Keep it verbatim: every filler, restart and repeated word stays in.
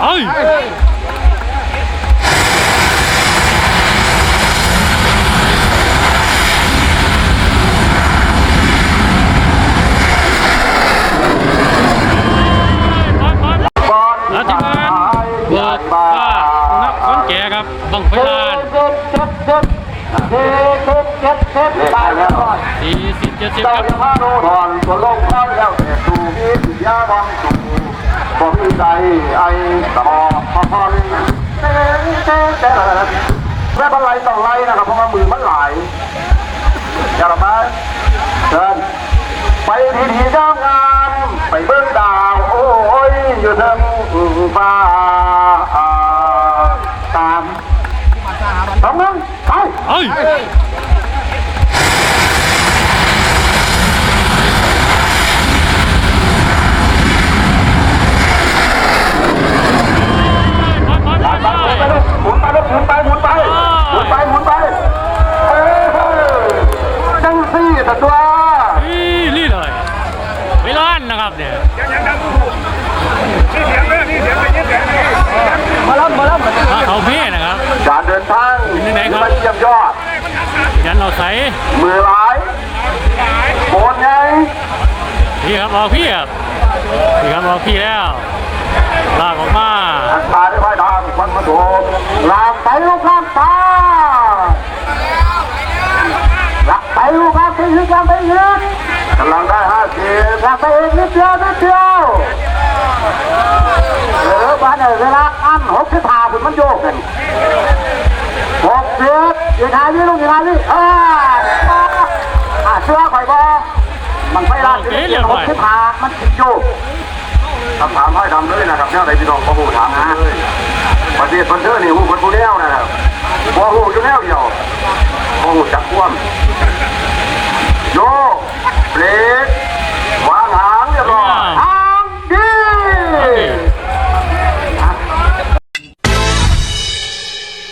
เอ้ย แล้วทีมงานบวกว่าคนแก่ครับ บั้งไฟลาน สี่สิบ เจ็ดสิบ ครับ เจ้าจะพาโลดอนตัวลงพร้อมแล้วแต่สู่มีสุดยาบอลสู่บ่มีใจไอ้สมอพอพอเลยแต่แต่แต่แต่แต่แต่ไม่เป็นไรต้องไล่นะครับ เพราะว่ามือมันหลาย อย่าละมาเชิญ ไปดีๆงามๆไปเบิ่งดาว โอ้ย อยู่เทิงฟ้า ตาม สองหนึ่งไป เอ้ย หมุนไปลูกหมุนไปหมุนไปหมุนไปหมุนไปหมุนไป เออ จังสี่ตัว นี่นี่เลย ไม่ร้อนนะครับเนี่ย มาลำมาลำ เอาเพลงนะครับ การเดินทาง เป็นยังไงครับ มันเยี่ยมยอด ยันเอาใส มือหลาย โบนไง พี่ครับ ออกพี่ครับ พี่ครับ ออกพี่แล้ว ลากออกมา อันตาได้ไพ่ดาวควันมาโถม ลากไปลูกลากไป ลากไปลูกลากไปอีกลากไปอีก กำลังได้ห้าสิบ ลากไปอีกนิดเดียวนิดเดียว เออบ้านเออเวลาอันหกสิบห้าคุณมันโยกกัน หกสิบอีกห้าวิลูกอีกห้าวิ อ่า อ่า เชื่อข่อยบ่ มันไฟลาด โอเค เรียบร้อย หกสิบห้ามันสิโยก คำถามให้ทำเลยนะครับ แนวใดพี่น้องก็ฮู้ถามมาเลย ประเทศเพิ่นเด้อนี่ฮู้เพิ่นผู้แนวนะครับ บ่ฮู้อยู่แนวเดียว บ่ฮู้จักความ